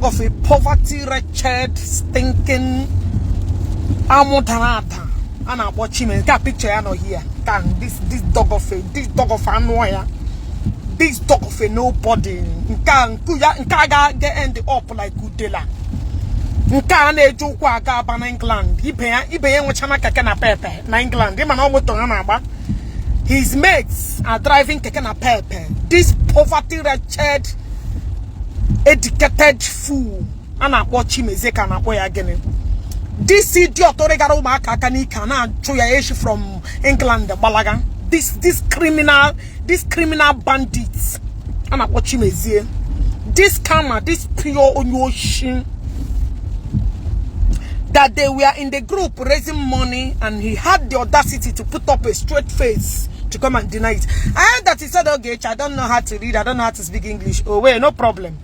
of a poverty, wretched, stinking amụ dara ada a na-akpọ Chime. Nke a picture ya nọ here. Ka this dog of a, this dog of anụ ọhịa, this dog of a nobody. Nke a nke ya nke a ga end up like Udela. Nke a na-eji ụkwụ aga aba na England. Ibe ya enwechana keke NAPEP na England. Ịma na ọ moto ha na-agba. His mates are driving keke NAPEP. This poverty, wretched, educated fool a na-akpọ Chimezie, ka na-akpọ ya gịnị? This idiot rịgara ụmụaka aka n'ike, a na-achụ ya echi from England gbalaga. This criminal bandit a na-akpọ Chimezie, this karma, this pure onye oshi, that they were in the group raising money and he had the audacity to put up a straight face to come and deny it. I heard that he said, "Okay, I don't know how to read, I don't know how to speak English." Oh, wait, no problem.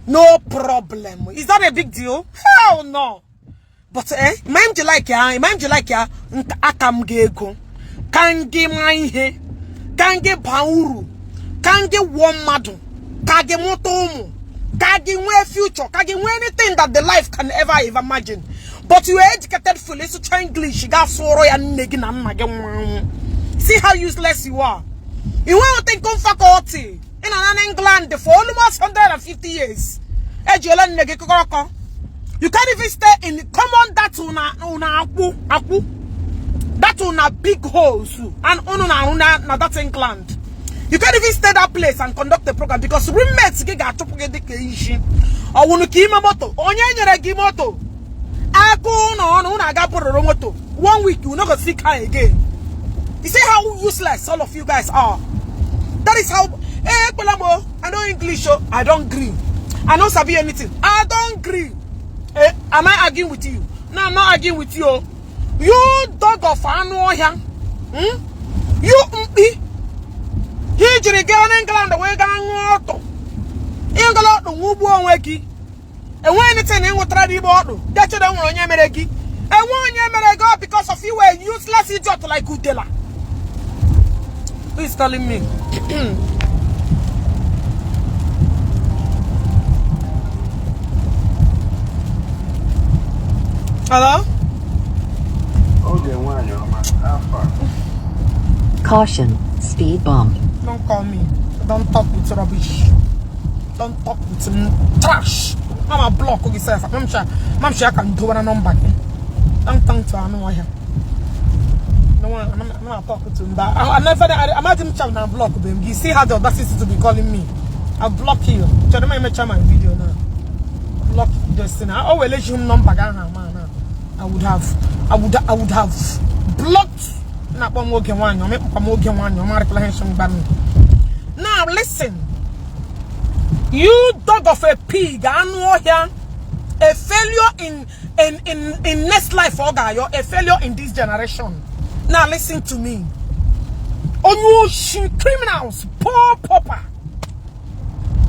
No problem. Is that a big deal? Hell no. But mind you like ya, mind you like ya, aka m ga-ego. Ka gị ma ihe, ka gị baa uru, ka gị wụọ mmadụ, ka gị mụta ụmụ, ka gị nwee future, ka gị nwee anything that the life can ever ever imagine. But you are educated fully, sụcha English, gaa sụọrọ ya nne gị na nna gị nwa anwụ. See how useless you are. You went thinking faculty in an England for almost 150 years. Ejiola nne gị kọkọrọkọ. You can't even stay in common that una akwu akwu. That una big holes and unu na una na that England. You can't even stay that place and conduct the program because roommates gị ga-achụpụ gị dịka isi. Ọwụnụ ka ime moto. Onye nyere gị moto? Akụ na ọnụ unu aga bụrụrụ moto. One week you no go see car again. You see how useless all of you guys are. That is how. Eh, Pelamo, I know English. Oh, I don't agree. I don't sabi anything. I don't agree. Eh, am I arguing with you? No, I'm not arguing with you. Oh. You dog of anụ ọhịa. You mkpi. He jiri gaa n'England wee gaa ṅụọ ọtụ. Ịgala ọtụ nwụgbuo onwe gị. Enweghị anything ị nwetara n'ime ọtụ. Gechere nwere onye mere gị. Enwe onye mere gị because of you were useless idiot like Udela. Who is calling me? Hello? Oge nwaanyị ọma afọ a. Caution, speed bump. Don't call me. Don't talk with rubbish. Don't talk with trash. Mama block yourself. I'm sure I can do a number. Don't talk to anụ ọhịa. No one, I'm not talking to him. I never, I imagine chat now block them. You see how the audacity to be calling me. I block you. Tell me my video now. Block this thing. I always let you number man. I would have blocked. Na-akpọ m oge nwaanyị ọma, ịkpọkwa m oge nwaanyị ọma, reply mgba. Now listen. You dog of a pig, anụ ọhịa, a failure in next life ọ ga-ayọ, a failure in this generation. Now listen to me. Onye oshi, criminals, poor pauper.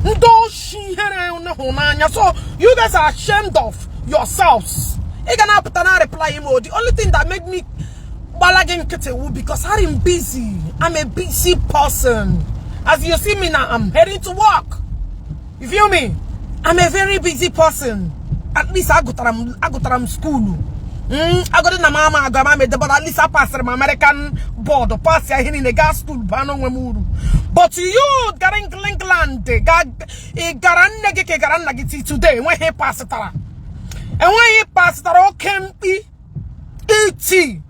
Ndị oshi ihere hụ n'anya. So you guys are ashamed of yourselves. Ị ga na-apụta na reply him. The only thing that made me gbala gị nkịtị wu because I'm busy. I'm a busy person. As you see me now, I'm heading to work. You feel me? I'm a very busy person. At least agụtara m school. Agụrụ na mama agụ ama mede, but at least I passed m American board, pass ya ihe niile, gaa school baa n'onwe m uru. But you gara England, ị gara nne gị ka ị gara nna gị till today, enweghị pasịtara. Enweghị pasịtara oke mkpi iti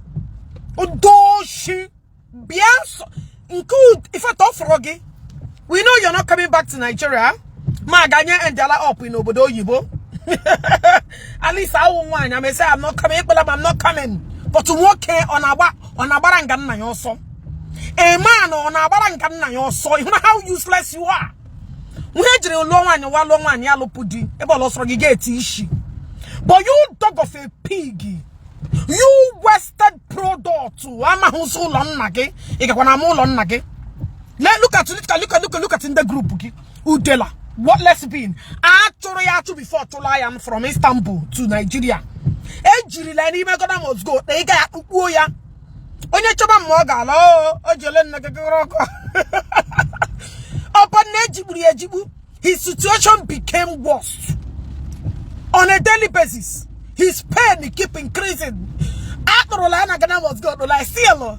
udoshi bịa nke ife ọ fọrọ gị. We know you're not coming back to Nigeria. Ma ganye endela up in obodo oyibo. At least awụ nwaanyị, I may say I'm not coming. Ekpela m, I'm not coming. But nwoke ọ na-agba, ọ na-agbara nga nna ya ọsọ. A man ọ na-agbara nga nna ya ọsọ. You know how useless you are. Ihe ejiri lụọ nwaanyị wa lụọ nwaanyị ya lụpụ di ebe ọ lọsọrọ gị ga-eti isi. But you dog of a pig, you wasted product, amaghị ụzọ ụlọ nna gị, ị gakwa na ama ụlọ nna gị. Look at, look at, look at, look at, look at in the group gị. Udela, worthless being. A chụrụ ya achụ before chụla ya from Istanbul to Nigeria. Ejirila n'ime Ghana must go na ị ga ya kpukpuo ya. Onye chọba mma ọ ga-ala o o jele nna gị gọrọ ọkụ. Ọkwa na ejigburu ya ejigbu. His situation became worse. On a daily basis, his pain keep increasing. Akpụrụla ya na Ghana must go like still.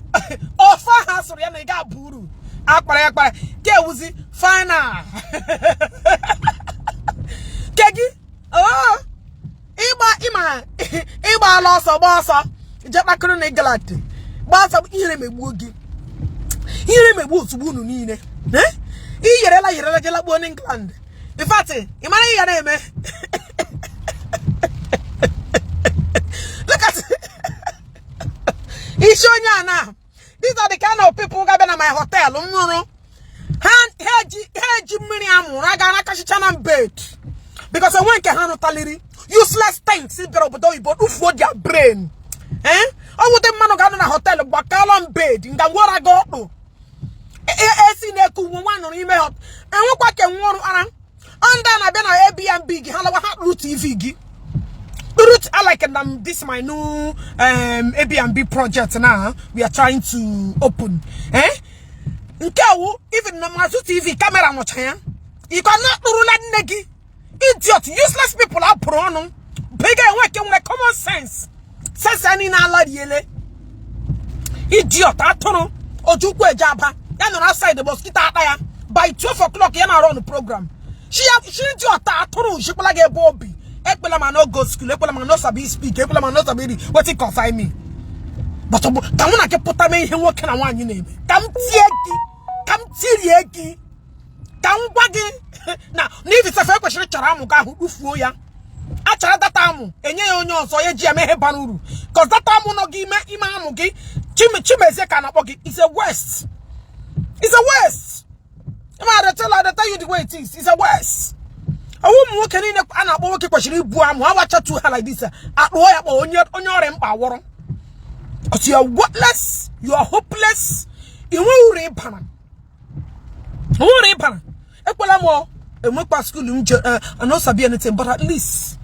Ọfa ha sụrụ ya na ị ga-abụ uru. Akpara ya akpara ka ewuzi final. Ke gị ịgba ịma ịgbaala ọsọ gba ọsọ je kpakụrụ na England gba ọsọ, ihere megbuo gị, ihere megbuo ozugbo unu niile. Iyerela yerela jela gbuo n'England. In fact, ị mara ihe na-eme. Look at isi onye a na. These are the kind of people ga-abịa na my hotel nwụrụ ha eji mmiri amụrụ aga na-akachicha na bed because onwe nke ha rụtaliri useless things bịara obodo oyibo dufuo their brain. Ọ wute mmanụ ga-anọ na hotel gbakala m bed nga ngwara gị ọkpụ esi na-eku nwa nwa nọrọ ime hot enwekwa ke nwa ọrụ ara ndị a na-abịa na Airbnb gị ha lawa ha kpụrụ TV gị kpụrụ. I like them. This my new Airbnb project now we are trying to open. Nke awụ even na mazụ TV camera nọcha ya ịkwa na kpụrụla nne gị. Idiot, useless people apụrụ ọnụ bega enwe ke nwere common sense sense anyị na-alariele. Idiot atụrụ ojukwu eje aba ya nọrọ outside mosquito akpa ya by 12 o'clock ya na-arụ ọnụ program. She idiot atụrụ jikwala gị ebe obi ekpela ma no go school, ekpela ma no sabi speak, ekpela ma no sabi read. Wetin concern me? But ka mụ na gị pụta mee ihe nwoke na nwaanyị na-eme, ka m tie gị, ka m tirie gị, ka m gwa gị na n'ifisefe ekwesịrị chọrọ amụ gị ahụ kpufuo ya. Achara data amụ enye ya onye ọzọ ya ji eme ihe bara uru, cause data amụ nọ gị ime ime amụ gị. Chimezie ka na-akpọ gị is a waste, is a waste. I tell you the way it is, it's a waste. Ọwụ ụmụ nwoke niile a na-akpọ nwoke kwesịrị ibu amụ awachatu ha like this akpụọ ya kpọ onye onye ọrịa mkpa awọrọ. Because you are worthless, you are hopeless. Ị nweghị uru ịbara, uru ịbara. Ekwela m enwekwa school m je I no sabi anything, but at least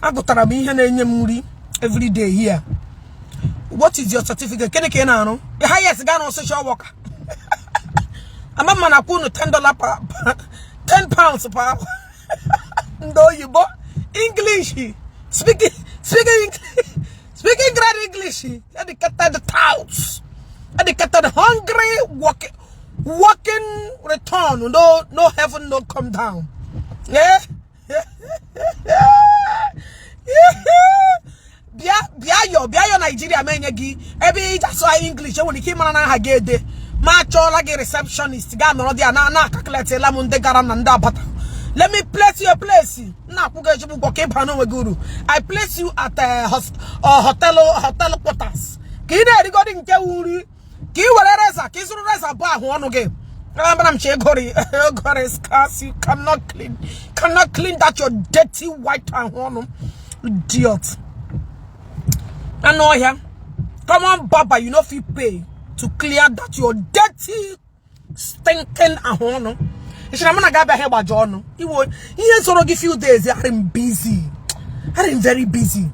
agụtara m ihe na-enye m nri every day here. What is your certificate? Gịnị ka ị na-arụ? The highest gaa na social worker. Ama mma na akwụ unu $10 per £10 per hour. Ndị oyibo English speaking speaking speaking great English, educated touts, educated hungry walking return, no heaven, no come down. Yeah. Bịa yo Nigeria ma enye gị ebe iji asụ English enwere ike ịmara na aha gị ede ma achọọla gị receptionist ga nọrọ dị ya na na calculate m ndị gara na ndị abata. Let me place you a place. Na akwụ gị ezigbo ụgwọ ka ịba n'onwe gị uru. I place you at hotel quarters ka ị na-erigodi nke wuri ka ị were reza ka ị zụrụ reza bụ ahụ ọnụ gị. Amara m chi egori scarce. You cannot clean that your dirty white ahụ ọnụ, idiot. Anụ ọhịa, common barber you no fit pay to clear that your dirty stinking ahụ ọnụ. Ị mụ na gị abịaghị ịgbaji ọnụ iwe ihe zoro gị few days. I'm busy, I'm very busy.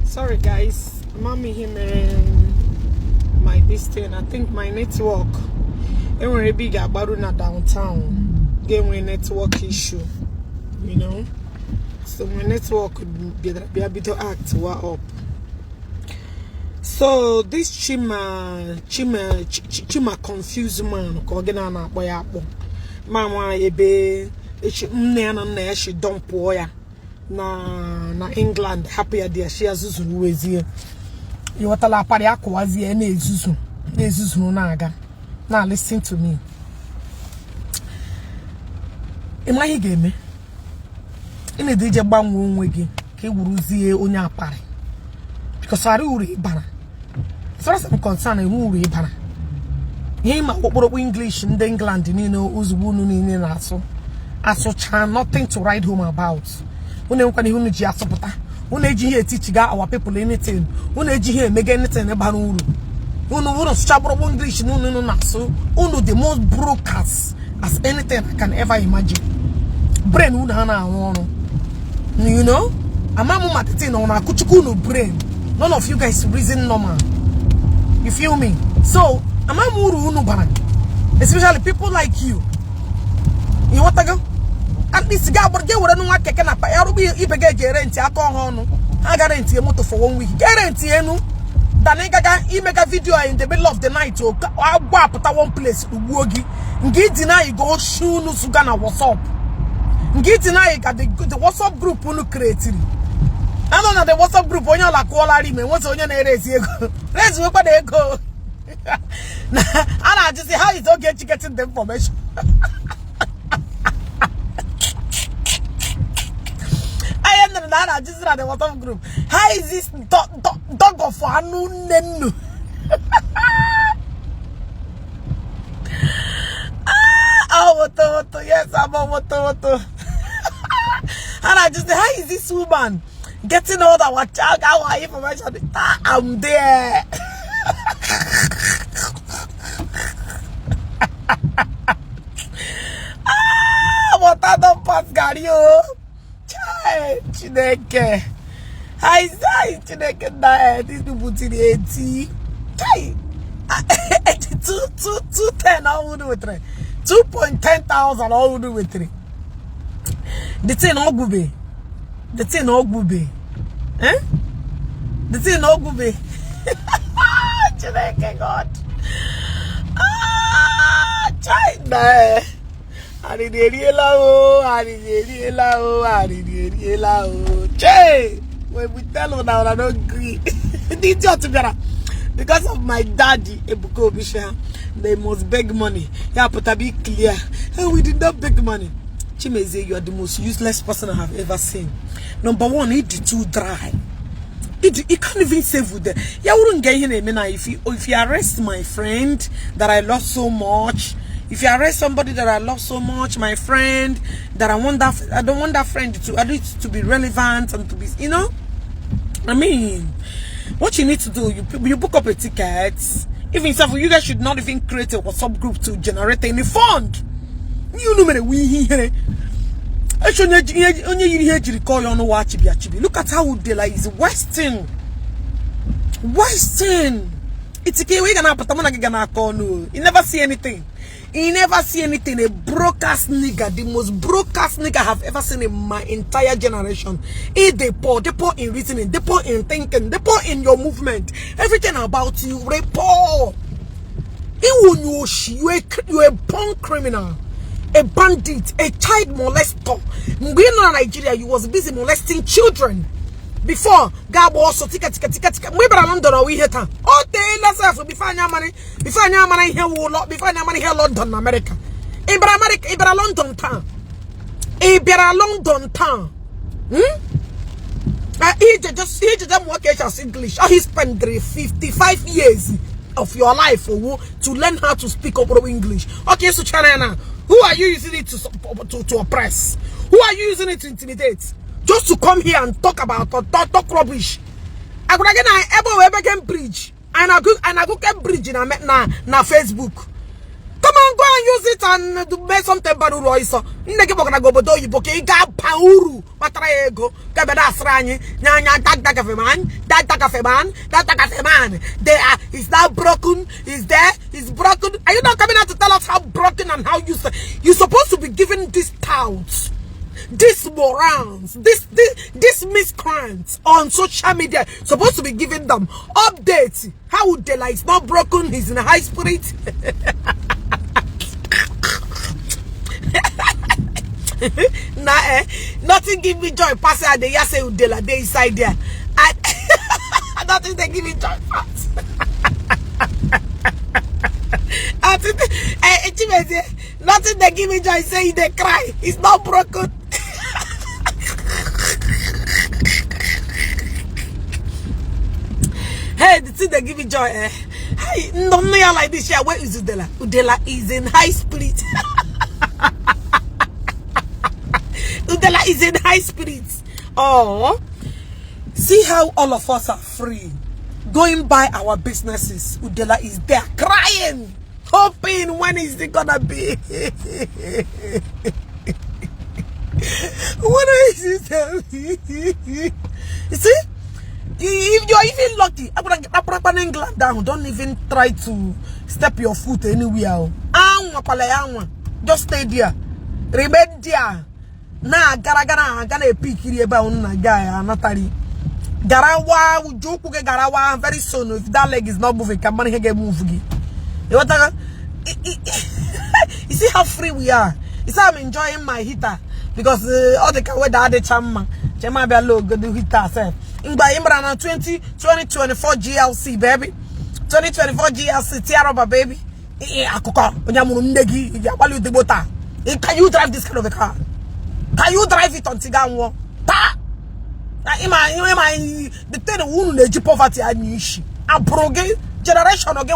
Sorry guys, mommy him my this thing. I think my network. Enwere ebe ị ga-agbaru na downtown ga-enwe network issue, you know. So my network bịara bido act wa up. So this Chima confused man ka ọ gị na na-akpọ ya akpọ ma nwa ebe nne ya na nna ya shi dumpụọ ya na England hapụ ya dị ya shi ya zuzuru wezie ịghọtala aparị akụwazie na-ezuzu na-ezuzu na-aga. Now listen to me. Ị ma ihe ị ga-eme? Ị na-ede ije gbanwee onwe gị ka ị wuruzie onye aparị, because arị uru ịbara. As far as I'm concerned, enwe uru ịbara. Ihe ịma okpokporokpo English ndị England niile ozugbo unu niile na-asụ asụcha nothing to write home about. Unu enwekwana ihe unu ji asụpụta. Unu eji ihe etichiga our people anything. Unu eji ihe emega anything bara uru. Unu unu sụcha kpụrụkpụ English na unu na-asụ. Unu the most brokers as anything I can ever imagine. Brain unu ha na-arụ ọrụ, you know. Ama m ma the thing ọ na-akụchukwu unu brain. None of you guys reason normal. You feel me? So ama m uru unu bara, especially people like you. Ịghọtago? At least ga agbara ga were nwa keke na ya rụgbu ibe ga eji rent aka ọha ọnụ. Ha ga rent moto for one week, ga rent enu than ịgaga imega video in the middle of the night. O agwa apụta one place ugbuo gị nke idina go oshi unu suga na WhatsApp, nke idina ga the WhatsApp group unu creatiri anọ na the WhatsApp group. Onye ọla kụọlara ime nweta onye na-ere ezi ego reziwekwa na ego a na-ajụzi, how is Ogechi getting the information? I am na na-ajụzi na the WhatsApp group, how is this dog of anụ nne nnu? Ah, woto woto, yes, I'm a woto woto. And I just say, how is this woman getting all our child, our information? Ah, I'm there. Ah, water don pass garri o. Chai, Chineke. Hi, hi, Chineke na eh, these people tiri eti. Chai. Two, two, two ten all do with three. 2.10 thousand all do with three. The thing ogwube. The thing ogwube. Eh? The thing ogwube. Chineke God. Ah, chai na eh. Arịrị eriela o, arịrị eriela o, arịrị eriela o. Chey! When we tell una, una no gree. The idiot bịara. Because of my daddy, Ebuka Obisha, they must beg money. Ya pụta be clear. Hey, we did not beg money. Chimezie, you are the most useless person I have ever seen. Number one, it is too dry. It, you can't even save with the ya wouldn't get here. If you arrest my friend that I love so much, if you arrest somebody that I love so much, my friend that I want, that I don't want that friend to at least to be relevant and to be, I mean, what you need to do, you book up a ticket. Even so, you guys should not even create a WhatsApp group to generate any fund. You know me, we here. Onye yiri ihe ejiri kọọ ya ọnụ wa achibi achibi. Look at how Udela is wasting, wasting. Itike we ga na-apụta mụ na gị ga na-akọ ọnụ. You never see anything, you never see anything. A broke ass nigga, the most broke ass nigga I have ever seen in my entire generation. E dey poor, dey poor in reasoning, dey poor in thinking, dey poor in your movement. Everything about you dey poor. Iwu onye oshi, you a born criminal, a bandit, a child molester. Mgbe ị nọ na Nigeria, you was busy molesting children before ga-agba ọsọ tika tika tika tika. Mgbe ị bịara London, ọwa ihe taa o teela sef. Before anyị amara ihe wụ ụlọ, before anyị amara ihe London na America, ị bịara America, ị bịara London taa, ị bịara London taa. Hmm? He just mụọ ka esi asụ English. Oh, he spent 55 years of your life owu to learn how to speak Okporo English. Okay, so China now, who are you using it to oppress? Who are you using it to intimidate? Just to come here and talk about talk, talk rubbish. Agwara gị na ebe o ebe Cambridge. And I go Cambridge na Facebook. Come on, go and use it and do make something bara uru ọsọ. Nne gị gbagara gị obodo oyibo ka ị ga-aba uru kpatara ya ego ka ebe na-asịrị anyị nya anya dagagafe man, dagagafe man, dagagafe man. They are is now broken, is there, is broken. Are you not coming out to tell us how broken and how you supposed to be giving these touts, these morons, this miscreants on social media, supposed to be giving them updates? How would they like, it's not broken, he's in a high spirit. Nah, eh, nothing give me joy pass I dey hear say Udela dey inside there. I nothing they give me joy pass. Nothing, eh, Chimezie, nothing they give me joy say he dey cry. It's not broken. Hey, the thing they give me joy, eh? Hey, no, no, like this. Yeah, where is Udela? Udela is in high spirit. Udela is in high spirits. Oh, see how all of us are free, going by our businesses. Udela is there crying, hoping when is it gonna be? What is it? You see, if you're even lucky, akparakpa na England ahụ, don't even try to step your foot anywhere. Anwakwala ya anwa. Just stay there, remain there. Na-agara gara aga na-epikiri ebe ahụ na-aga ya anatari garawa uju ụkwụ gị garawa. Very soon, if that leg is not moving, ka mara ihe ga-emove gị. Ịghọtago? You see how free we are? You see, I'm enjoying my heater because ọ dị ka weather adịcha mma. Chema abịala ogodo heater sef. Mgbe anyị mara na 20 2024 GLC, baby, 2024 GLC tear rubber, baby. Akụkọ onye mụrụ nne gị ị ga-agbalị udigbo taa. Can you drive this kind of a car? Can you drive it until ga nwụọ taa? Ịma ịma the thing, unu na-eji poverty anya isi abụrụ gị generation gị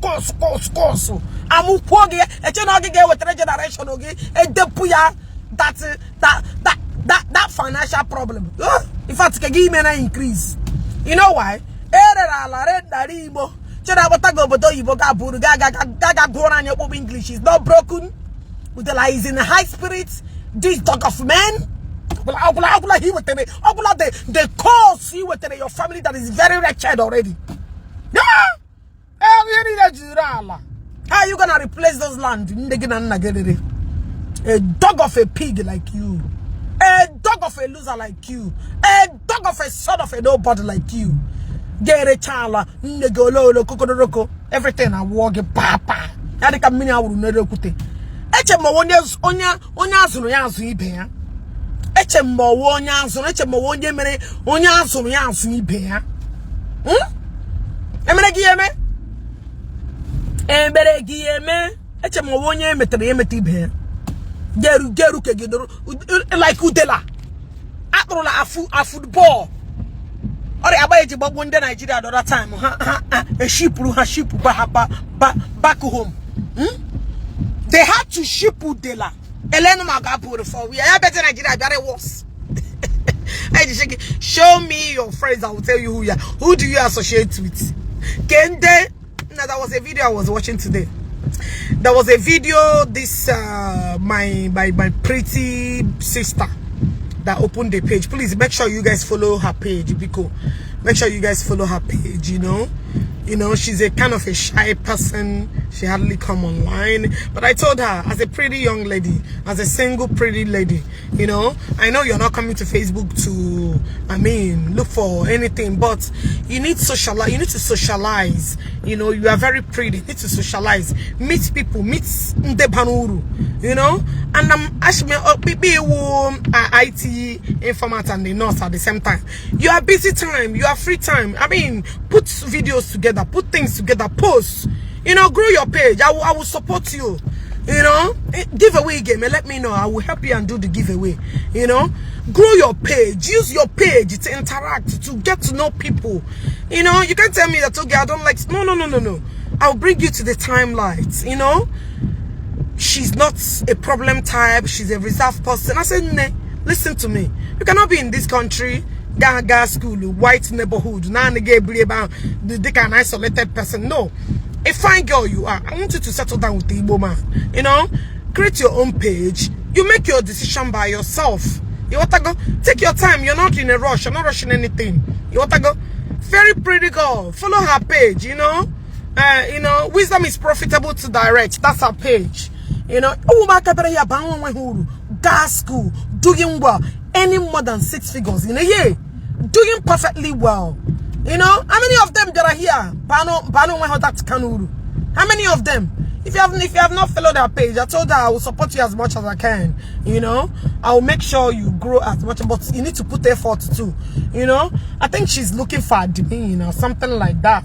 kọsụ kọsụ kọsụ amụkwuo gị eche na ọ gị ga-ewetara generation gị edepụ ya that financial problem. In fact, ka gị ime na increase. You know why? Erere ala rendara Igbo chere agbata gị obodo oyibo ga-abụrụ ga ga ga gụọrọ anyị okpukpe. English is not broken. Udela is in high spirit. This dog of men, ọgwụla ọgwụla he wetere ọgwụla the cause he wetere your family that is very wretched already. Yeah! Ihe niile jiri ala. How are you gonna replace those land nne gị na nna gị rere? A dog of a pig like you, a dog of a loser like you, a dog of a son of a nobody like you ga-erecha ala nne gị ole ole kokoroko everything awụọ gị papa ya dịka mmiri awụrụ n'elu okwute. Eche m onye onye onye azụrụ ya azụ ibe ya. Eche m ọwụ onye azụrụ, eche m ọwụ onye mere onye azụrụ ya azụ ibe ya. Emere gị eme, emere gị eme. Eche m ọwụ onye emetere ya emeta ibe ya. Geru geru kegidoro like udela akpụrụla afụ football ọrịa agba eji gbagbuo ndị Naijiria the other time. Ha eshipụrụ ha shipụ ba ha ba ba back home. They had to ship udela elenu ma ga-apụrụ for where ya bịazi Nigeria bịara worse. Show me your friends, I will tell you who you are. Who do you associate with? Kende. Now, there was a video I was watching today. There was a video, this my pretty sister that opened the page. Please make sure you guys follow her page, because make sure you guys follow her page. She's a kind of a shy person. She hardly come online. But I told her, as a pretty young lady, as a single pretty lady, I know you're not coming to Facebook to, I mean, look for anything, but you need socialize. You need to socialize. You are very pretty. You need to socialize. Meet people. Meet ndị bara uru. And I'm actually people IT informant and the nurse at the same time. You are busy time. You are free time. I mean, put videos together, put things together, post. Grow your page. I will support you. Giveaway game, and let me know. I will help you and do the giveaway. Grow your page. Use your page to interact, to get to know people. You can't tell me that, "Okay, I don't like." No, no, no, no, no. I'll bring you to the timeline. She's not a problem type. She's a reserved person. I said, "Nah, listen to me. You cannot be in this country, ga school, white neighborhood, na the an isolated person. No. A fine girl you are. I want you to settle down with the Igbo man. Create your own page. You make your decision by yourself. You want to go? Take your time. You're not in a rush. You're not rushing anything. You want to go? Very pretty girl. Follow her page. Wisdom is profitable to direct. That's her page. Oh, gas school, doing well, earning more than six figures in a year, doing perfectly well. How many of them that are here? Bano, Bano, that. How many of them? If you have not followed our page, I told her I will support you as much as I can. I will make sure you grow as much, but you need to put effort too. I think she's looking for admin or something like that.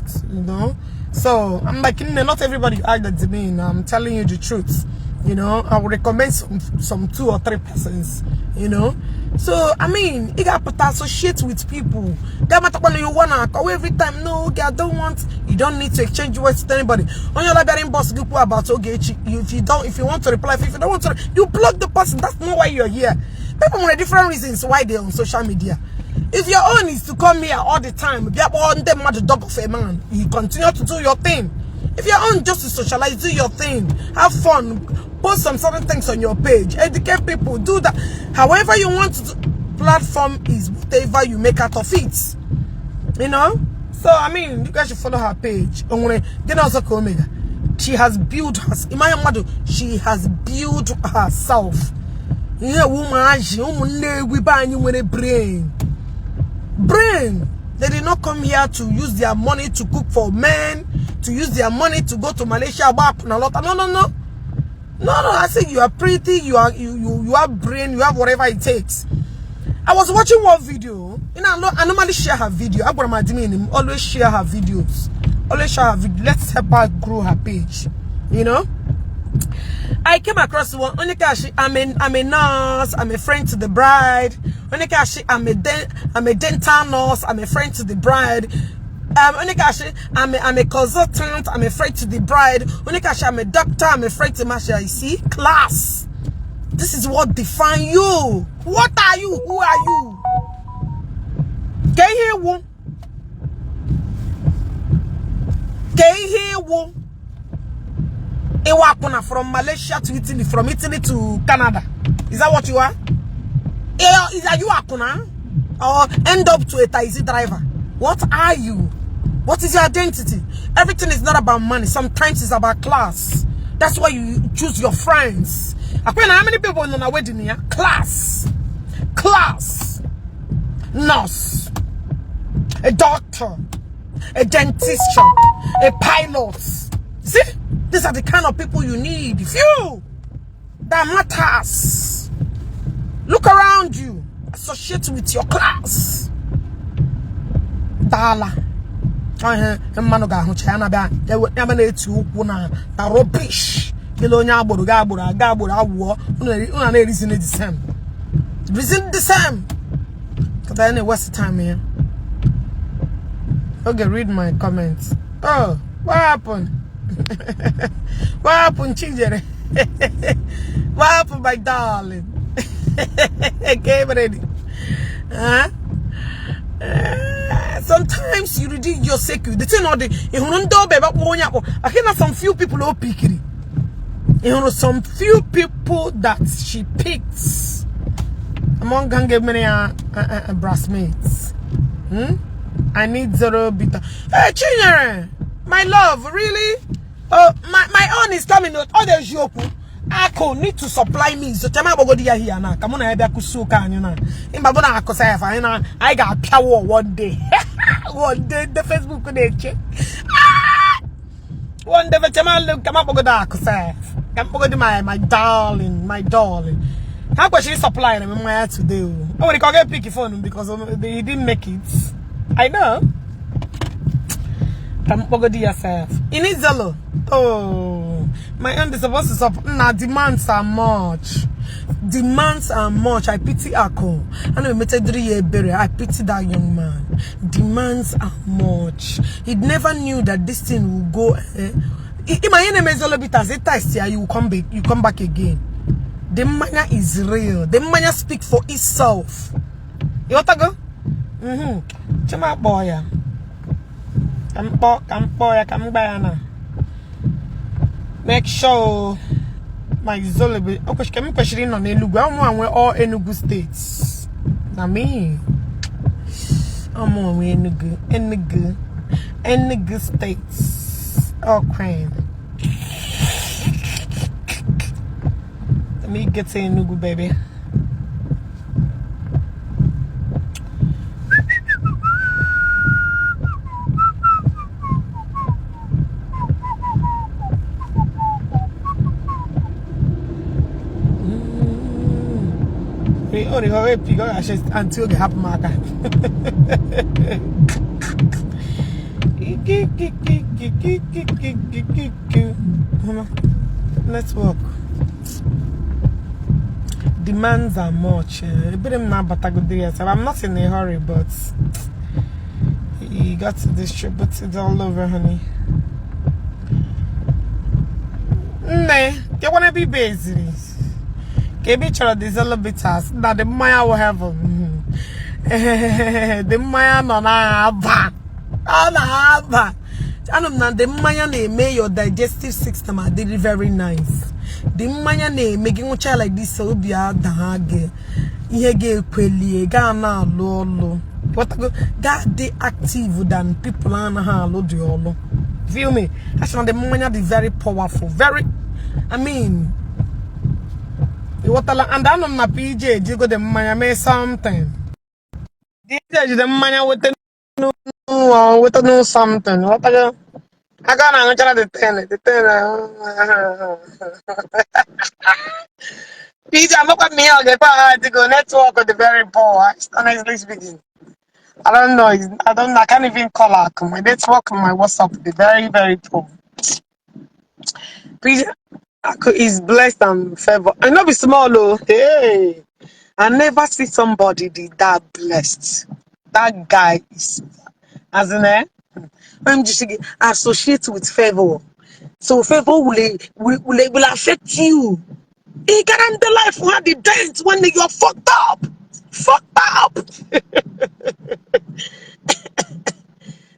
So I'm like, not everybody add the admin. I'm telling you the truth. I would recommend some two or three persons. So I mean, you got to associate with people. That matter when you wanna go every time. No, okay, I don't want. You don't need to exchange words with anybody. On your library boss group about, okay, if you don't, if you want to reply, if you don't want to, you block the person. That's not why you're here. People with different reasons why they're on social media. If your own is to come here all the time, get on them mad dog of a man, you continue to do your thing. If your own just to socialize, do your thing, have fun. Post some certain things on your page. Educate people. Do that. However you want to. Platform is whatever you make out of it. You know? So, I mean, you guys should follow her page. She has built her. She has built herself. Brain. Brain. They did not come here to use their money to cook for men, to use their money to go to Malaysia. No, no, no. No, no, I say you are pretty, you are you have brain, you have whatever it takes. I was watching one video. You know, I normally share her video. I my admin always share her videos. Always share her video. Let's help her grow her page. You know? I came across one. I'm a nurse. I'm a friend to the bride. I'm a dental nurse. I'm a friend to the bride. I'm a consultant. I'm a friend to the bride. I'm a doctor. I'm a friend to Masha. You see, class. This is what define you. What are you? Who are you? Can you hear you? From Malaysia to Italy, from Italy to Canada. Is that what you are? Is that you akuna? Or end up to a taxi driver? What are you? What is your identity? Everything is not about money. Sometimes it's about class. That's why you choose your friends. How many people in our wedding here? Class. Class. Nurse. A doctor. A dentist. A pilot. See? These are the kind of people you need. Few that matters. Look around you. Associate with your class. Dala. Rubbish. Reason the same. Because I waste time here. Okay, read my comments. Oh, what happened? What happened, Chijere? What happened, my darling? Get ready. Huh? Sometimes you reduce your security. The thing or the I can some few people who pick it. You know, some few people that she picks among gang many brassmates. I need zero bitter. Hey, Chinyere, my love, really? My own is coming out. Oh, there's Yoku. Ako need to supply me. So chama bogo dia here na. Come on, I be kusuka anyu na. Imba bona ako sa fa na. I got power one day. One day the Facebook dey che. Ah! One day chama look kama bogo da ako sa. Kama bogo my darling, my darling. How could she supply me my today? Oh, they can't pick phone because he didn't make it. I know. Yourself. Inizalo. Oh, my aunt is supposed to stop. Nah, demands are much. Demands are much. I pity Ako. I know I pity that young man. Demands are much. He never knew that this thing will go. You come back. You come back again. The manner is real. The manner speak for itself. You want to go? Chama boy. Make sure my Zolobi. Okay, can we on Enugu? I'm on all Enugu states. Na me. I'm on Enugu, Enugu, Enugu states. Okay. Let me get to Enugu, baby. Oh, the whole pig until the happen marker. Let's walk. Demands are much. I'm not in a hurry, but he got to distribute it all over, honey. Nah, you wanna be busy. Bitters that the Maya will have the Maya no na aba. The Maya may your digestive system are very nice. Dị mmanya na-eme gị ṅụcha like this, obi ada gị, ihe ga-ekwelie gaa na-alụ ọlụ. Ghọtago? Ga dị active than people anaghị alụ dị ọlụ. Feel me? Asị na the mmanya dị very powerful, very, I mean, ịghọtala? And anọ m na PJ ejigo the mmanya mee something. DJ jide mmanya weta weta nu something. Ghọtago? Aka na aṅụchara the ten, the ten. PJ, amakwa m ihe ọ ga-ekwe ha adịgo. Network dị very poor, honestly speaking. I don't know. I don't. I can't even call her. My network on my WhatsApp is very, very poor. PJ Aku is blessed and favored. I know be small oh. Hey, I never see somebody did that blessed. That guy is as in, eh. I'm just associate with favor. So favor will affect you. He got in the life who had the dent when you're fucked up. Fucked up.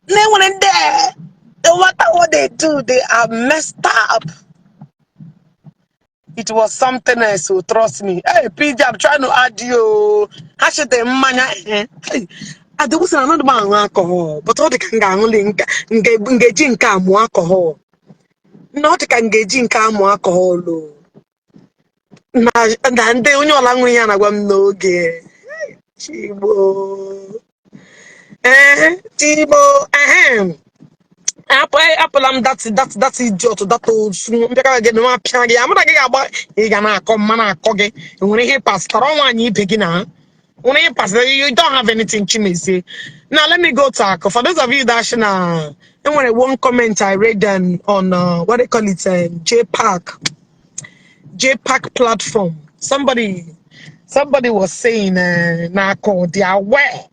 They went there. No matter what they do, they are messed up. It was something else, so trust me. Hey, PJ, I'm trying to add you. Hashite mmanya. Eh. Hey, adịwụsị na anọdụ m aṅụ alcohol, but ọ dị ka m ga-aṅụli nke ngeji nke a mụọ alcohol. Na ọ dị ka m ga-eji nke amụ alcohol o. Na ndị onye ọla ṅụrụ ya na-agwa m n'oge. Chigbo. Eh, Chigbo. Ehem. Apụla m that idiot, that osu mbịaka gị na apịa gị amụna gị ga-agba ị ga na-akọ mma na-akọ gị enwere ihe pasitara nwaanyị ibe gị na nwere ihe pasitara. You don't have anything, Chimezie. Now let me go to Akụ. For those of you that na enwere one comment I read on what they call it, JPAC platform, somebody was saying, na Akụ, they are aware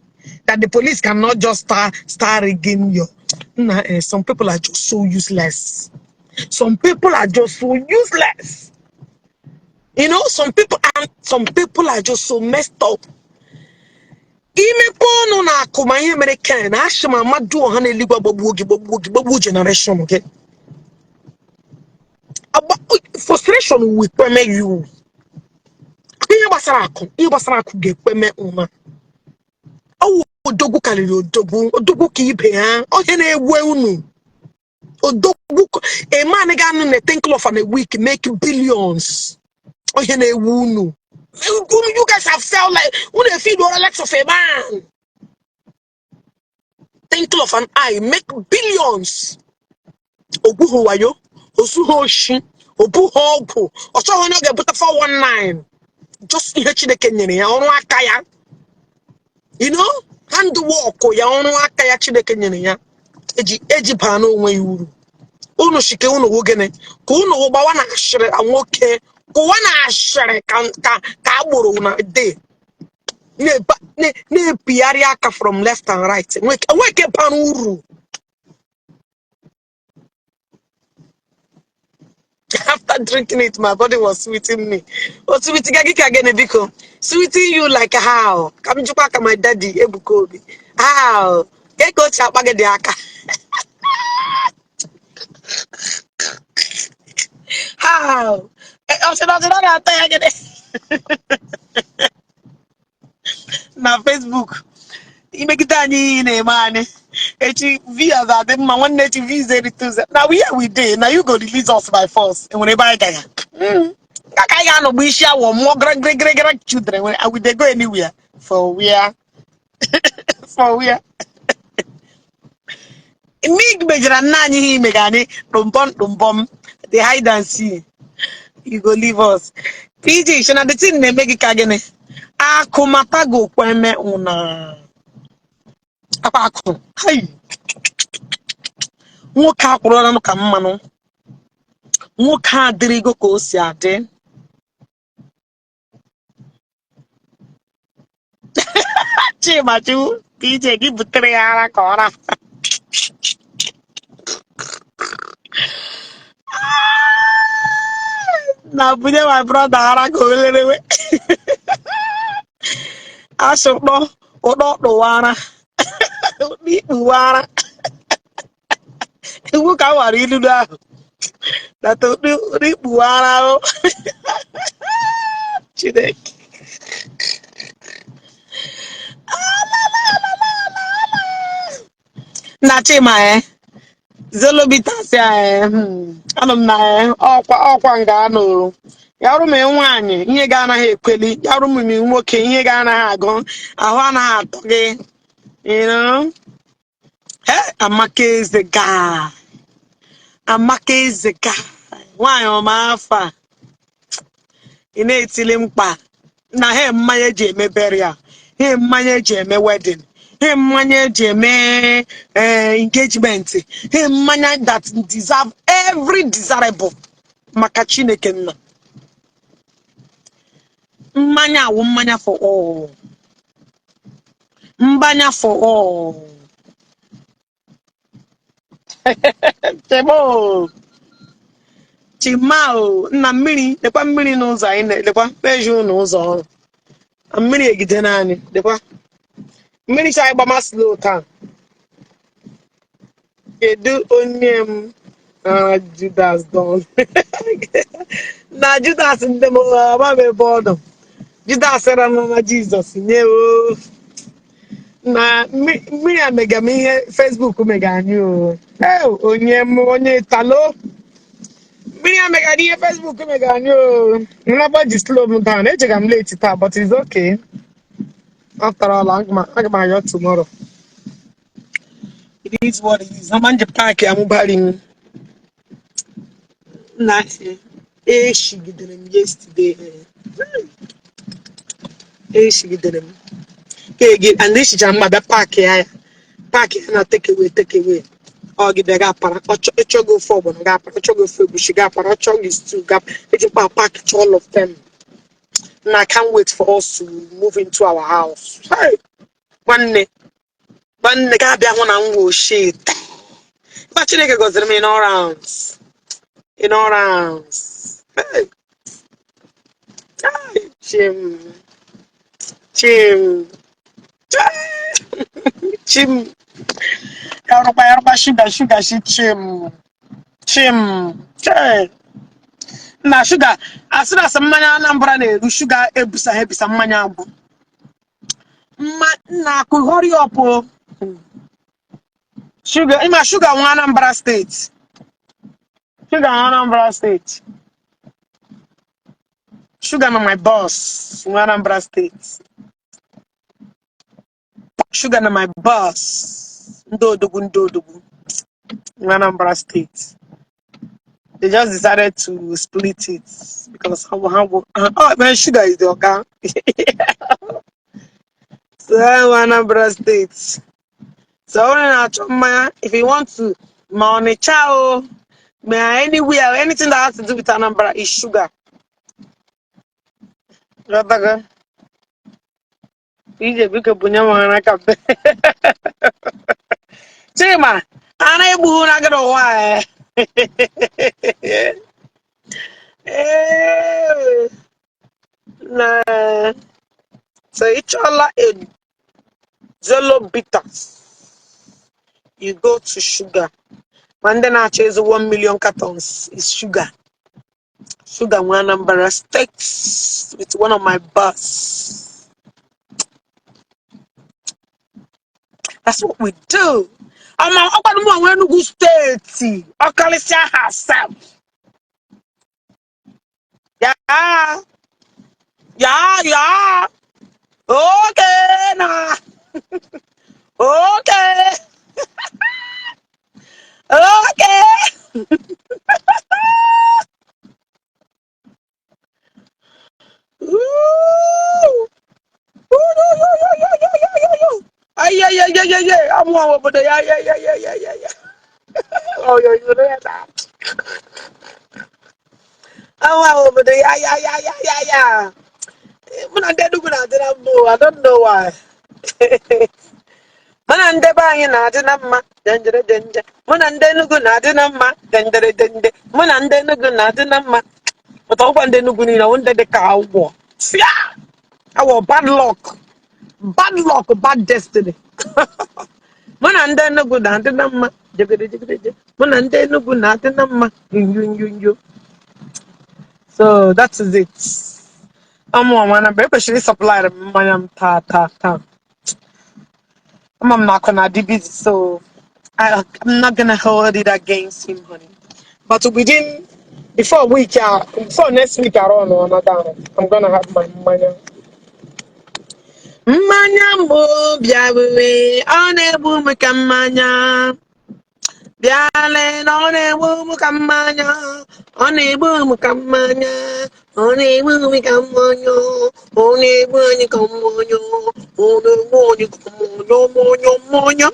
that the police cannot just start rigging your. Nah, some people are just so useless. Some people are just so useless. Some people are just so messed up. Imepe ọnụ na akụ ma ihe mere Ken ashị ma mmadụ ọha na-eluigwe agbagbuo gị, gbagbuo gị, gbagbuo generation gị. Frustration will permit you. Ihe gbasara akụ ga-ekpeme ụma. Ọwụ odogwu karịrị odogwu, odogwu ka ibe ha, onye na-egwe unu. Odogwu, a man ga-anọ na twinkle of an a week make billions. Onye na-ewu unu. You guys have felt like unu feel the likes of a man. Twinkle of an eye make billions. Ogbughị wayo, ozughị oshi, obughị ọgwụ, ọ chọghị onye ọ ga-ebute 419. Just ihe Chineke nyere ya, ọrụ aka ya. Handwork ya, ọrụ aka ya Chineke nyere ya. Eji baa n'onwe ya uru. Unu shike unu wụ gịnị? Ka unu wụ gbawa na ashịrị na nwoke, kụwa na ashịrị ka agboro na de. Na-epigharị aka from left and right. Nweke bara uru. After drinking it, my body was sweeting me. Oh, sweeting gị ka gịnị biko? Sweeting you like how? Ka m jụkwa ka my daddy Ebuka Obi. How? Ka ka o si akpa gị dị aka? How? Ọ sị na ọ sị na ọ na-atọ ya gịnị? Na Facebook. Imegide anyị ihe ị na-eme anyị. Echi vs adị mma nwanne echi vs erite ụzọ. Na we here we dey, na you go release us by force. Enwere ebe anyị gaga. Ka anyị ga-anọgbu isi awọ mụọ gịrịgịrịgịrị children and we dey go anywhere for where, for where. Mig mejara nna anyị ihe imega anyị tụmbọm tụmbọm the hide and see. You go leave us. PJ, shana the thing na-eme gị ka gịnị? Akụ matago kweme una. Akwa akụ. Hai. Nwoke akwụrụla ka mmanụ. Nwoke adịrịgo ka o si adị. Chimachu, PJ gị butere ya ara ka ọ ra. Na bunye my brother ara ka o lerewe. Asị ụkpọ, ụkpọ kpụwara. Ụkpọ ikpuwara. Iwu ka m wara ilulu ahụ. That rikpuwara o. Chineke. Na Chima eh. Zolo bitters ya eh. Anọ m na eh, ọkwa ọkwa nga anọ. Ya rụ m nwaanyị ihe ga anaghị ekweli, ya rụ m nwoke ihe ga anaghị agụ, ahụ anaghị atọ gị. You know? Hey, Amaka Eze guy. Amaka Eze guy. Nwaanyị ọma afọ a. Ị na-etili mkpa na ha mmanya eji eme burial, ha mmanya eji eme wedding, ha mmanya eji eme engagement, ha mmanya that deserve every desirable maka Chineke nna. Mmanya awụ mmanya for all. Mmanya for all. Chemo. Chima o, nna mmiri, lekwa mmiri n'ụzọ anyị na-elekwa peji ụnụ ụzọ ọrụ. Na mmiri egide naanị, lekwa. Mmiri cha anyị gbama slow taa. Kedu onye m ah, Judas don. Na Judas ndị m ama m ebe ọ nọ. Judas rara Jizọs nye o. Na mmiri a mega m ihe Facebook mega anyị o. Ee, onye m onye talo. Mmiri a mega ihe Facebook mega anyị o. Nnaba ji slow m down. Echega m late taa, but it's okay. After all, aga m ayọ tomorrow. It is what it is. Ama nje paaki amụbari m. Na eshigidere m yesterday. Eshigidere m. Kege and eshichara m ma bịa paaki ya ya. Paaki ya na take away take away. Ọ gị bịa ga-apara ịchọghị ofe ọgbọnọ ga-apara, ọchọghị ofe egusi ga-apara, ọchọghị stew ga ejikwa paaki all of them. And I can't wait for us to move into our house. Hey, nwanne nwanne ga-abịa hụ na m wụ shit. Ba Chineke gọziri m in all rounds. In all rounds. Hey, hey, Chim, chim, chim. Yarụkwa yarụkwa shuga shuga shi chim chim chim. Na shuga asị na asị mmanya Anambra na-eru shuga ebusa ha ebisa mmanya agwụ. Mma nna akụ hurry up o. Shuga ịma shuga nwa Anambra State. Shuga nwa Anambra State. Sugar na my boss nwa Anambra State. Sugar na my boss. Ndị odogwu ndị odogwu nwa Anambra State. They just decided to split it because how oh man, Sugar is the oga. So nwa Anambra State. So onye na-achọ mmanya, if you want to ma Ọnịcha o, ma anywhere, anything that has to do with Anambra is sugar. Ghọtago? Ije biko bunye m ara ka mpe. Chima, ara egbughị na gị n'ụwa a. Ee, na so ị chọọla a Zolo bitters, you go to sugar. Ma ndị na-achọ ịzụ 1 million cartons is sugar. Sugar nwa Anambra State with one of my boss. That's what we do. Ama ọkwado m onwe Enugu State ọkarịsịa herself. Ya ya ya. Okay na. Okay. Okay. Ooh. Ay, ay, ay, ay, ay, ay. Amụ ahụ obodo ya, ya, ya, ya, ya, ya, ya. Oh, yo, yo, ya, ya. Amụ ahụ obodo ya, ya, ya, ya, ya, ya. Mụ na ndị Enugu na-adị na mma o, I don't know why. Mụ na ndị be anyị na-adị na mma, denjere denje. Mụ na ndị Enugu na-adị na mma, dendere dende. Mụ na ndị Enugu na-adị na mma. Pụta ọkwa ndị Enugu niile, ọ ndị dị ka agwọ. Fịa! Awọ bad luck. Bad luck, bad destiny. Mụ na ndị Enugu na-adị na mma, Jegede jegede. Mụ na ndị Enugu na-adị na mma. Nyo nyo nyo. So that is it. Amụ ọnwa na mgbe ekwesịrị ịsupply m mmanya m taa taa taa. Ama m na akụ na-adị busy, so I'm not gonna hold it against him, honey. But within before week, before next week around or another, I'm gonna have my mmanya. Mmanya mbụ bịa wewe, ọ na-egbu m ka mmanya. Bịa lee na ọ na-egbu m ka mmanya. Ọ na-egbu m ka mmanya. Ọ na-egbu m ka mmanya. Ọ na-egbu anyị ka mmanya. Ọ na-egbu anyị ka mmanya, mmanya, mmanya.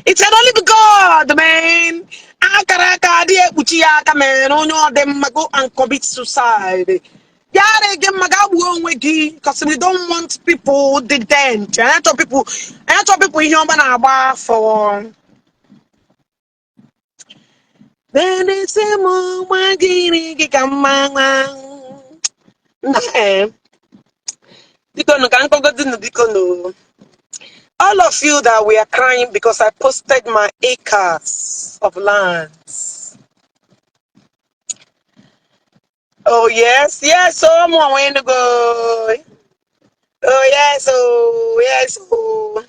It can only be God, man. Akara aka adịghị ekpuchi ya aka, man. Onye ọ dị mma, go and commit suicide. Ya adịghị mma, gaa gbuo onwe gị, because we don't want people dị dent. Anyị achọ people ihe ọma na-agba afọ. Benesi m gbagiri gị ka mma nwa. Nna eh. Biko nụ ka nkọgodi nụ, biko nụ. All of you that were crying because I posted my acres of lands. Oh yes, oh I'm going to go. Oh yes, oh yes, oh.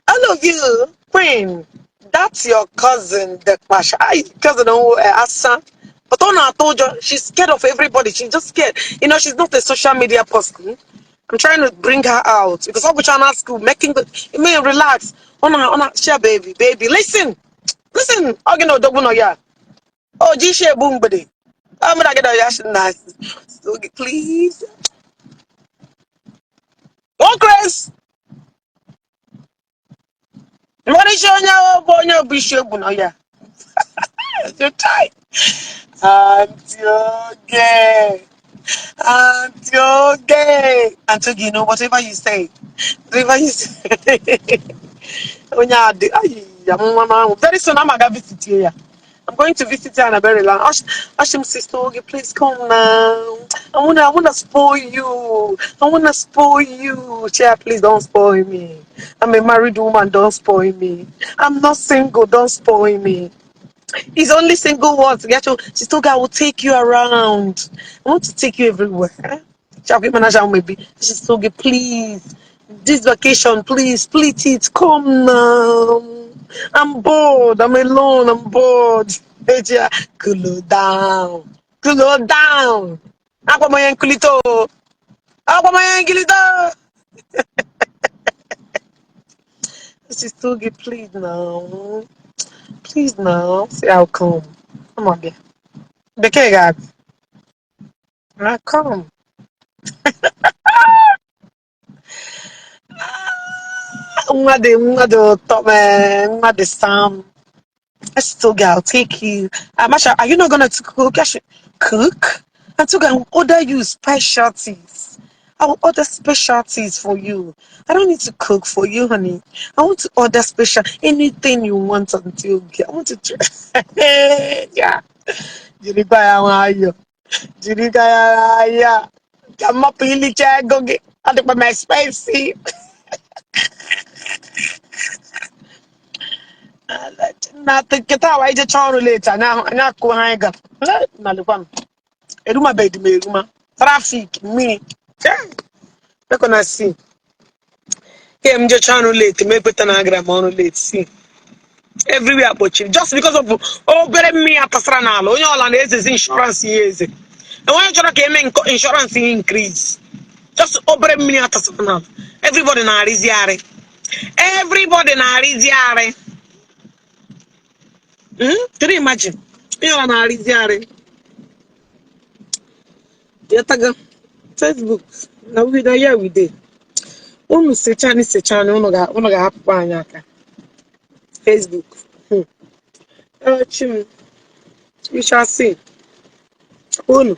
All of you, Queen, that's your cousin, the Pasha. I cousin, oh, Asa. But on I told you, she's scared of everybody. She's just scared. She's not a social media person. I'm trying to bring her out because I'm trying school, making the me relax. On a share, baby, baby. Listen, listen. I'm gonna double no yeah. Oh, G share boom, buddy. I'm gonna get a yash nice. So please. Oh, Chris. What is your name? Boy, no, be sure, no, yeah. You're tight. Auntie Oge. Auntie Oge. Auntie Oge, whatever you say. Whatever you say. Onye adị, ay, amụma ahụ. Very soon, I'm gonna visit you. Yeah. I'm going to visit her in a very long. Ashim, sister Oge, please come now. I wanna spoil you. I wanna spoil you. Chair, please don't spoil me. I'm a married woman. Don't spoil me. I'm not single. Don't spoil me. He's only single once. Get you, sister Oge, I will take you around. I want to take you everywhere. Maybe. Sister Oge, please. This vacation, please split it. Come now. I'm bored. I'm alone. I'm bored. Eja, cool down. Cool down. Akwa mo yan kulito. Akwa mo yan kulito. Sister Oge, please now. Please now. See, I'll come. Come on, dear. Bekee ga-abịa. I'll come. Nwa dị ụtọ, man. Nwa dị Sam. Sister Oge, I'll take you. Masha, are you not gonna cook? I should cook. And to go order you specialties. I will order specialties for you. I don't need to cook for you, honey. I want to order special anything you want until I want to try. Yeah. Jirikwa ya nwayọ. Jirikwa ya nwayọ. Ka mmapụ ilicha ego gị. Ọ dịkwa m expensive. Na nkịta awa ije chọọ ọrụ late anyị akụ ha anyị gara. Na lekwa m. Erumabeghị m eruma. Traffic, mmiri. Make una see. Ke m jechaa ọrụ late, m ekweta na agara m ọrụ late. See. Everywhere kpochiri just because of obere mmiri atasara n'ala. Onye ọla na-ezezi insurance ya eze. Enweghị chọrọ ka eme insurance ya increase. Just obere mmiri atasara n'ala. Everybody na-arịzi arị. Everybody na-arịzi arị. Can you imagine? Onye ọla na-arịzi arị. Yataga. Facebook. Na we na here we dey. Unu sechani sechani unu ga-ahapụkwa anyị aka. Facebook. Chim. We shall see. Unu.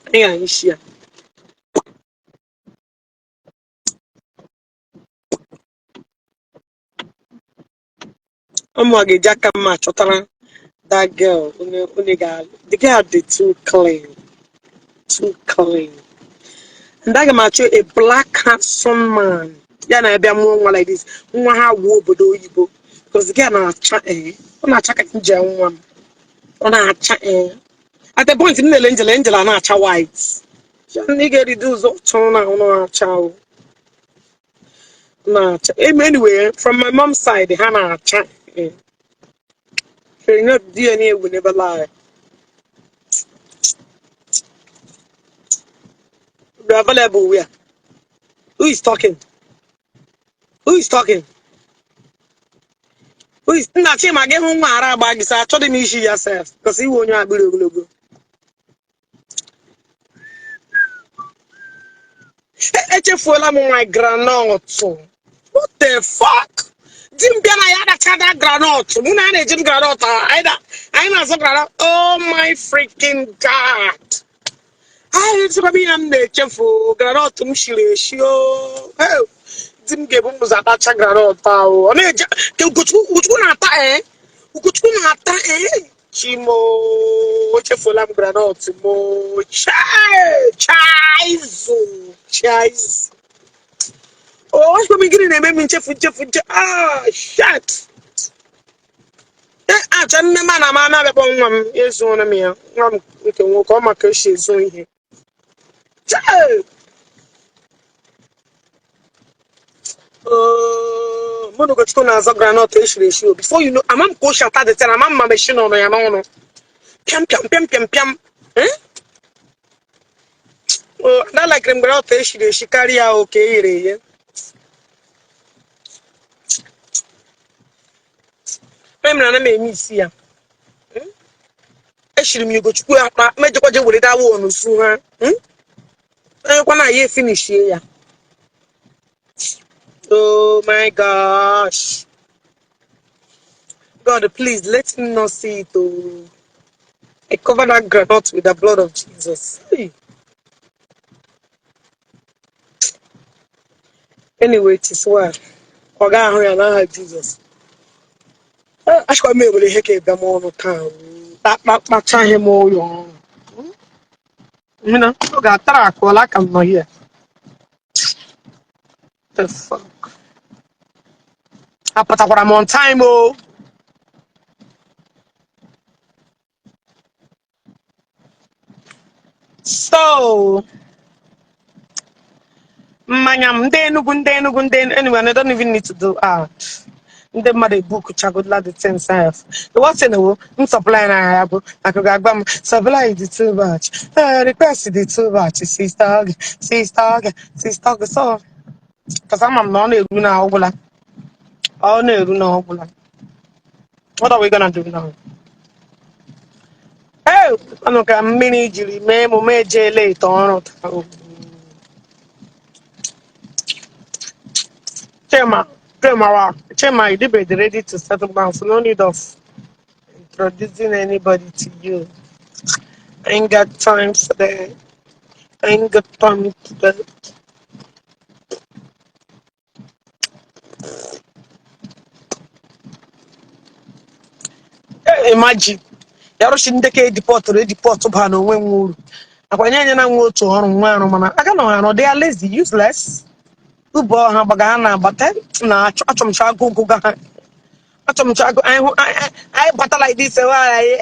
Anyị ga-isi ya. Ụmụ ga-eji aka mma chọtara that girl. Onye ga the girl dị too clean. Too clean. And aga m achọ a black handsome man. Ya na-abịa mụọ nwa like this, nwa ha wuo obodo oyibo, because gị na-acha, ee, ọ na-acha ka nje nwa m. Ọ na-acha, ee, at the point m na-ele Angela, Angela na-acha white. Ị ga-erido ụzọ chọrọ na ọ na-acha o na-acha. Anyway, from my mom's side, ha na-acha, eh. So you know DNA will never lie. Be available where? Who is talking? Who is talking? Who is? Nna Chima, gị hụ nwa ara agba gị sị achọghị m isi ya sef, because iwe onye akpịrị ogologo. Echefuola m my groundnut. What the fuck? Di m bịa na ya adachada groundnut. Mụ na ya na-eji m groundnut, anyị na-azụ groundnut. Oh my freaking God, anyị echekwa ihe m na-echefu groundnut m shiri eshi o. Hey, di m ga-ebu m ụzọ atacha groundnut ahụ. Ọ na-eje ka Ugochukwu na-ata, ee, Ugochukwu na-ata, ee. Chimo, echefuola m groundnut mo. Chai chaizu chaizu. Oh, achịkwa m gịnị na-eme m nchefu nchefu nche. Ah, shit. Acha nne m na m ana-abịakpọ nwa m ezuola m ya, nwa m nke nwoke, ọ maka esi ezu ihe. Chai! Oh, mụ na Ugochukwu na-azọ groundnut eshiri eshi o. Before you know, ama m ka o si ata dịtara, ama m ma meshi nọrọ ya n'ọnụ pịam pịam pịam pịam pịam. Eh? Oh, ada likere m groundnut eshiri eshi karịa oke e ghere eghe. Onye mere ana m eme isi ya. Eshiri m ya Ugochukwu akpa mejọkwa je were dawa onusu ha. Onyekwa na ya efinishie ya. Oh my gosh. God, please let him not see it. Oh. I cover that groundnut with the blood of Jesus. Hey. Anyway, it is well. Ọ ga-ahụ ya n'aha Jizọs. Achịkwa m ewere ihe ka ịbịa m ọnụ taa kpachaghị m ụlọ ọrụ. You know, ọ ga-atara akụọla aka m nọ here. The fuck? Apụtakwara m on time o. So, mmanya m ndị Enugu, ndị Enugu, ndị anyway, I don't even need to do art. Ndị mmadụ ebukuchagola the thing sef. The worst thing wo m supply na ya bụ maka ga-agba m supply dị too much. Request dị too much, sister oge, sister oge, sister oge. So, because ama m na ọ na-eru na ọgwụla. Ọ na-eru na ọgwụla. What are we gonna do now? Hey, anụ ka mmiri jiri mee emume ejeela ite ọrụ taa. Chima, Chima, Chima, you be ready to settle down, so no need of introducing anybody to you. I ain't got time for that. I ain't got time for that. Imagine, yarụchi ndị ka edipọtụrụ edipọtụ ba na onwe nwe uru. Akwanye anya na nwe otu ọrụ nwa arụ mana aka na ọha nọ, they are lazy, useless. Ube ọha gbaga ha na-agbata na achọmcha agụ ga ha. Achọmcha agụ anyị hụ anyị bata like this anyị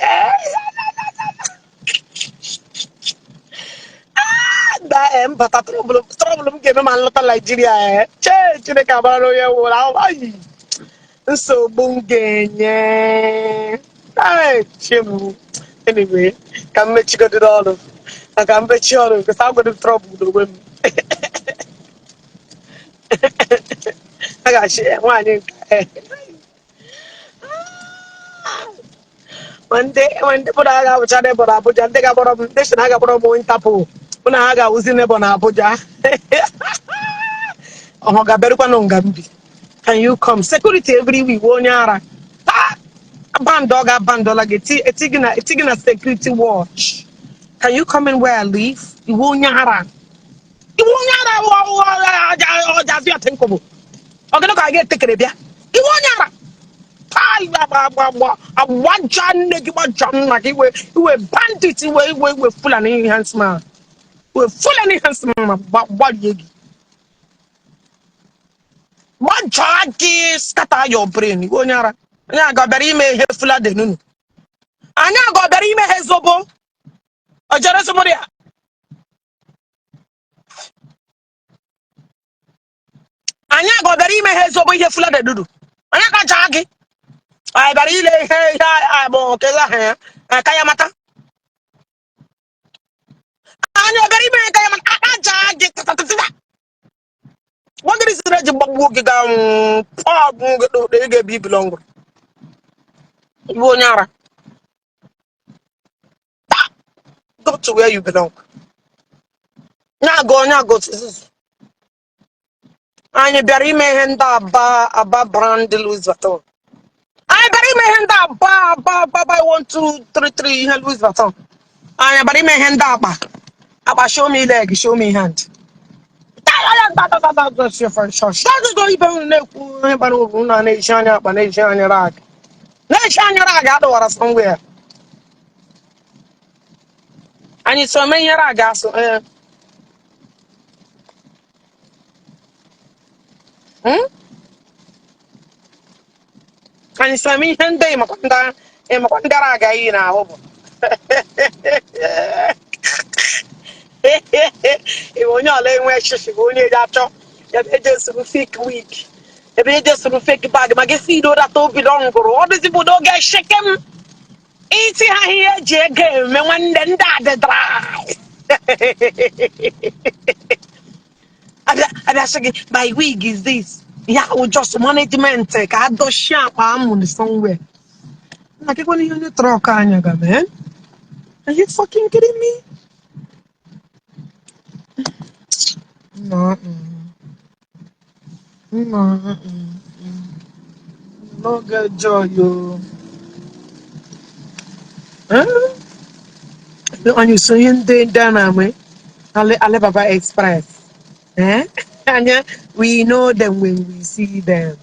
da mbata trouble trouble m ga-eme ma nlọta Naijiria chee Chineke agbara onye nwụrụ ahụ ayi nsogbu m ga-enye. Ai, chi m. Anyway, ka m mechigodoro ọrụ maka mmechi ọrụ because agwado m trouble n'onwe m. A ga-achị nwaanyị nke ma ndị ma ndị mụ na ha ga-abụcha nebo na Abuja, ndị ga-agbọrọ m, ndị si na ha ga-agbọrọ m Interpol, mụ na ha ga-awụzi nebo na Abuja. Ọhụ ga-abịarukwanụ nga m bi. Can you come? Security every week onye ara. Ah! Band ọ ga-abandọla gị eti gị na eti gị na security watch. Can you come in where I live? Iwe onye ara. Iwe onye ara ọjazi ọtị nkụbụ. Ọ gịnị ka a ga-etekere bịa? Iwe onye ara. Taa agba agba agba agbaja nne gị, gbaja nna gị, iwe iwe bandit, iwe iwe iwe Fulani herdsman. Iwe Fulani herdsman ma gbarie gị. Gbajaa gị, scatter your brain. Iwe onye ara. Anyị aga bịara ime ihe fulade nunu. Anyị aga bịara ime ihe zobo. O jere zoboro ya. Anyị aga bịara ime ihe zobo ihe fulade nunu. Anyị aga jaa gị. Anyị bịara ile ihe ihe agbụ kele ahụ ya. Aka ya mata. Anyị ọ bịara ime ihe ka ya mata. Aka jaa gị tatatata. Nwa gịrị sịrị eji gbagbuo gị ga pọọ gị ị ga-ebi belong. Iwe onye ara. Go to where you belong. Na-agụ onye agụ tuzuzu. Anyị bịara ime ihe ndị Aba Aba brand Louis Vuitton. Anyị bịara ime ihe ndị Aba Aba Aba buy 1 2 3 3 ihe Louis Vuitton. Anyị bịara ime ihe ndị akpa. Akpa show me leg, show me hand. Ibe unu na-ekwu ihe bara uru unu na-eji anya akpa na-eji anya rag. Na-eji anya rag adọwara somewhere. Anyị so eme ihe rag asụ. Eh. Hmm? Anyị so eme ihe ndị makwa ndị makwa ndị ara aga iyi n'ahụ bụ. Ị onye ọla enwe shishi bụ onye eji achọ ebe eji esuru fake wig, ebe eji esuru fake bag ma gị si ido data obi lọngụrụ ọ dịzị bụ n'oge shekem iti ha ihe eji ego eme nwanne ndị a dị dry. Abịa abịa sị gị my wig is this ya wụ just management ka a dochie akpa amụ somewhere. Na kekwana ihe onye truck anya ga man. Are you fucking kidding me? No, no, no get joy, yo. Eh? Anyị so ihe ndị ndị a na-ame Alibaba Express. Eh? Anyị, we know them when we see them.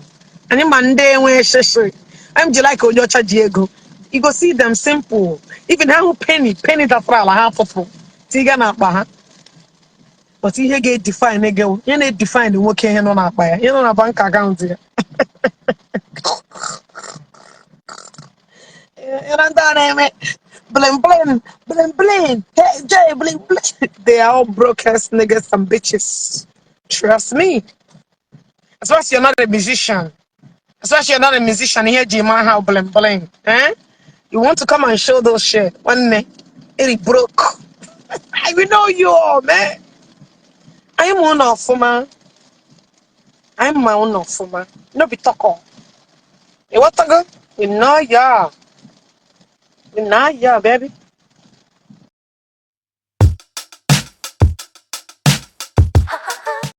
Anyị ma ndị enwe shishi. I'm ji like onye ọcha ji ego. You go see them simple. Even ha hụ penny, penny dafara ala ha fụfụ. Tiga n'akpa ha. But ihe ga-edefine gị, ihe na-edefine nwoke ihe nọ n'akpa ya, ihe nọ na bank account ya. You know what I mean? Bling bling, bling bling, hey Jay, bling bling. They are all broke ass niggas and bitches. Trust me. Especially you're not a musician. Especially you're not a musician. Here, Jima, how bling bling. Eh? You want to come and show those shit. One day, it broke. I will know you all, man. I'm one of man. I'm my own of man. No be talk. You want to go? You know, yeah. You know, yeah, baby.